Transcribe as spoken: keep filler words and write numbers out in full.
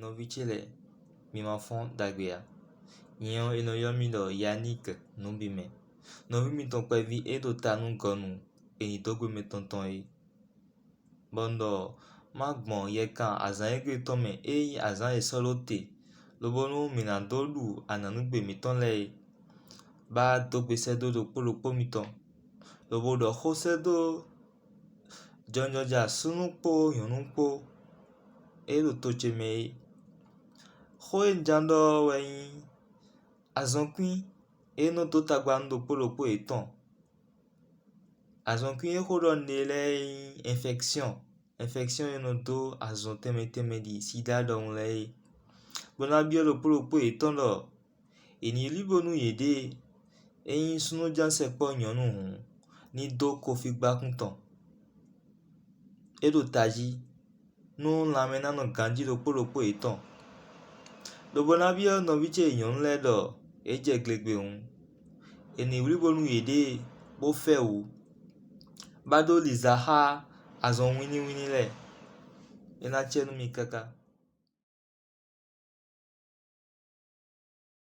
Nɔví ce lɛ́ɛ, mi ma fɔ́n ɖagbe ǎ. Nyɛ ɔ́, è nɔ ylɔ́ mì ɖɔ Yaník Nǔbimɛ. Nɔví mitɔn kpɛví e ɖo ta nú gɔnu e nyi dó gbe mɛtɔn tɔn é, bɔ un ɖɔ má gbɔn yɛkan azǎn e gbe tɔn mɛ e nyí azǎn e è sɔ́ ɖó te, lobónú mǐ ná dó ɖu anǎnúgbé mǐtɔn lɛ́ɛ é, bá dó gbe sɛ́ dó ɖokpó ɖokpó mitɔn, lobo ɖɔ xó sɛ́ dó jɔnjɔja súnnu kpó nyɔ̌nu kpó e ɖo to ce mɛ é. Xó e un ján ɖɔ ɔ́ wɛ nyí azɔnkwín e nɔ dó tagba nú ɖokpó ɖokpó yětɔn. Azɔnkwín e xó ɖɔ un ɖe lɛ́ɛ nyí infɛksyɔ́n, infɛksyɔ́n e nɔ dó azɔn tɛnmɛ tɛnmɛ ɖi sida ɖɔhun lɛ́ɛ é, bó ná byɔ́ ɖokpó ɖokpó yětɔn ɖɔ è nǐ lí bónú yěɖée e nyí súnnu ján sɛkpɔ́ nyɔ̌nu hǔn ní dó kofigbákún tɔn. É ɖo tají nú lanmɛ ná nɔ ganjí ɖokpó ɖokpó yětɔn, lobo ná byɔ́ nɔví ce nyɔ̌nu lɛ́ɛ ɖɔ yě jɛ glegbe hǔn, è nǐ wlí bónú yěɖée bó fɛ wǔ, bá dó liza xá azɔn wínníwínní lɛ́ɛ. É ná cɛ nú mi káká.